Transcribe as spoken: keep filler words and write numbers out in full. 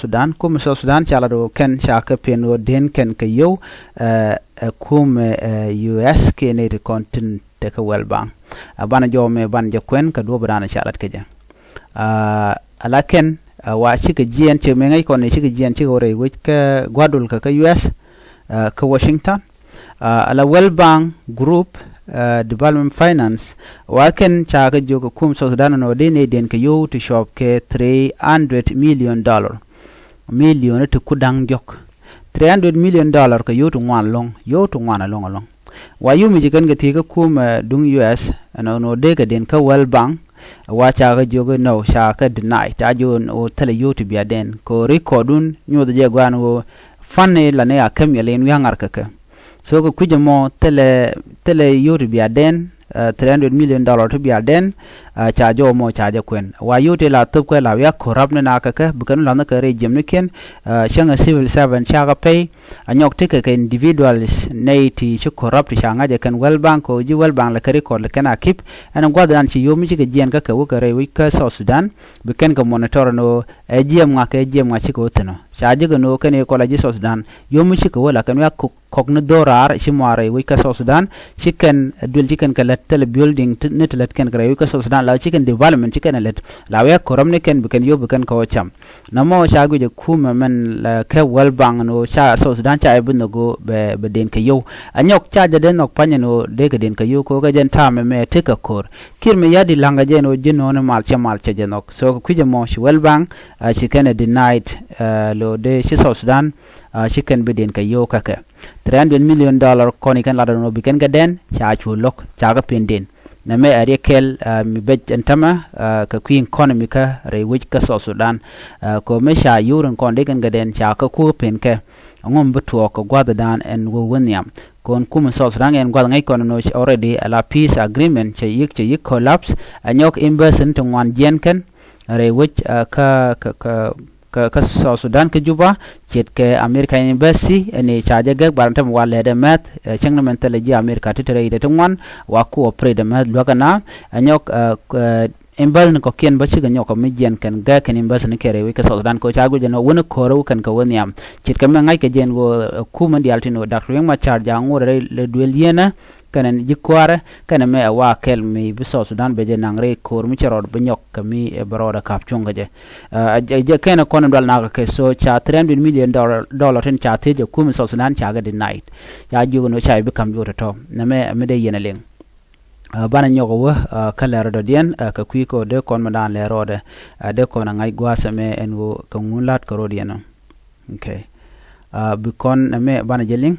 Sudan, kum South Sudan ca lat ɣöö kɛn ca kɛ pen ɣöö den kɛn kɛ yio̱w ɛ kum ɛ U S kiɛ nɛy ti kɔn tin tekɛ World Bank. Ɛ banɛ jɔw mɛ banɛ jɛ kuɛn kɛ duɔ̱ɔ̱p dan ca lat kɛ jɛ. Ala kɛn ɛ wa cikɛ jiɛn cikɛ mɛ ŋäc kɔn ni cikɛ jiɛn cikɛ wä rɛy wec kä gua̱dul kɛ kä U S ɛ kä Washington. Ala World Bank Group ɛ Development Finance wa kɛn ca kɛ jiök kɛ kum South Sudan nɔ di nɛy den kɛ yio̱w ti cuɔp kɛ three hundred million dollar. Million ti ku da̱ŋ diɔ̱k. Three hundred million dollar kɛ yio̱w ti ŋuan ɛlɔ̱ŋ, yio̱w ti ŋuan ɛlɔ̱ŋ ɛlɔ̱ŋ. Wa yio̱w mi ci kɛn kɛ thiec kä kum ɛ duŋ U S ɛn ɣöö dee kɛ den kä World Bank. Wa ca kɛ jiök inɔ ca kɛ deny, ca jiök ɣöö thilɛ yio̱w ti bia den kɛ ɣöö rikɔdun nyoth jɛ guan ɣöö fund ni la ni a käm yɛ lin wi̱i̱ ŋa̱r kɛ kɛ. So kɛ kui̱c ɛmɔ thilɛ, thilɛ yio̱w ti bia den ɛ three hundred million dollar ti bia den. Ɛ ca jɔw mɔ ca jɛ kuɛn wa yio̱w ti la thop kɛ la wiak corrupt ni na kɛ kɛ bi kɛn la̱nh kɛ rɛy jiɛm ni kiɛn. Ɛ cäŋ ɛ civil servant ca kɛ pay. A nyɔk ti kɛ kɛ individuals nɛy ti ci corrupt ti ca ŋa̱c ɛ kɛn World Bank kɛ ɣöö ji̱ World Bank lɛ kɛ record lɛ kɛn a keep. Ɛn gua̱th dan ci yio̱w mi cikɛ jiɛn kä kɛ wä kɛ rɛy wi̱c kä South Sudan bi kɛn kɛ monitor ɛn ɣöö ɛ jiɛm ŋa kɛ jiɛm ŋa cikɛ wä thi̱n ɔ. Ca ji̱ kɛ no̱o̱ kɛn i̱ kɔl a ji̱ South Sudan yio̱w mi cikɛ wä la kɛn wiak kɔk ni dho̱r raar ci muaar rɛy wec kä South Sudan. Ci kɛn duel ci kɛn kɛ lät thilɛ building ni ti lät kɛn kɛ rɛy wec kä South Sudan la ci kɛn development ci kɛn lät la wiak ko̱rɔm ni kɛn bi kɛn yop bi kɛn kɛ wä cam. Nɔmɔ ca guic ɛ kumɛ mɛn la kɛ World Bank ni wä ca South Sudan ca i̱ bi nhök wä bɛ den kɛ yio̱w. A nyɔk ca jɛ den nhɔk panyɛ ni wä dee kɛ den kɛ yio̱w kɛ wä kɛ jɛn ta̱a̱ mɛ mɛ tekɛ ko̱r. Kiir mɛ ya̱ di la̱ŋ kɛ jɛ ni wä ji̱ nɔɔni mal cɛ mal cɛ jɛ nhɔk. So kɛ kui̱c ɛmɔ ci World Bank a ci kɛn ɛ denied. Ɛ lo dee ci South Sudan a ci kɛn bi den kɛ yio̱w kä kɛ. Three hundred million dollar kɔn ikɛn lat ɔnɔ bi kɛn kɛ dɛn ca cu lo̱k ca kɛ pen den. Nɛ mɛ ɛ riɛk kɛl mi bɛc ɛn tämɛ kɛ kui̱ kɔn mi kä rɛy wec kä South Sudan. Kɛ mɛ ca yio̱w rin kɔn dee kɛn kɛ dɛn ca kɛ kuäk pen kɛ. Ɛŋu mi bi tuɔɔk kɛ gua̱th dan ɛn wä wä nhiam kɔn kum South Sudan ɛn gua̱th ŋäc kɔn ɛn already ala peace agreement cɛ yik cɛ yik collapse. Ɛ nyɔk embassy ni ti ŋuan jiɛn kɛn rɛy wec kä kä kä kä South Sudan kä Juba. Ce̱tkɛ America Embassy ɛn i̱ ca jɛ gɛk bar ni tämɛ wa lɛt ɛmɛth. Cäŋ ni mɛn thilɛ ji̱ America ti te rɛy ite ti ŋuan wa ku operate ɛmɛth luäk ɛna. Ɛ nyɔk embassy ni kɔ̱kiɛn bä cikɛ nyɔk kɛ mi jiɛn kɛn gɛk kɛn embassy ni kɛ rɛy wec kä South Sudan kɛ ca guic ɛn ɣöö wä ni ko̱rä wä kɛn kɛ wä nhiam. Ce̱tkɛ mɛ ŋa̱ckɛ jɛ ɛn ɣöö ɛ kumä diaal tin ɣöö Doctor Riek Machar ja̱ ŋot rɛy lɛ duël yieenä kɛnɛ ji̱ kua̱rä kɛnɛ mɛ ɛ wa kɛl mi bi South Sudan bɛ jɛ naŋ rɛy ko̱r mi cɛ rɔɔd bi nyɔk kɛ mi ɛ bɛ rɔɔd ɛ ka̱p cuŋ kɛ jɛ. Ɛ jɛ kɛnɛ kɔn dual nakä kɛ so ca three hundred million dollar tin ca thiec ɛ kum South Sudan ca kɛ denied. Ca jiök ni ca bi ka̱m juɔt tɔ̱tɔ̱ nɛ mɛ mi dee yɛn ɛ liŋ. Banɛ nyɔk ɛ wä kä lɛr rɔɔdɛ diɛn kɛ kui̱ kɛ ɣöö dee kɔn mi daan lɛr rɔɔdɛ dee kɔn ɛ ŋa̱c gua̱a̱th ɛmɛ ɛn ɣöö kɛ ŋun la̱t kɛ rɔɔd yɛn ɔ. Okay. Bi kɔn nɛ mɛ banɛ jɛ liŋ.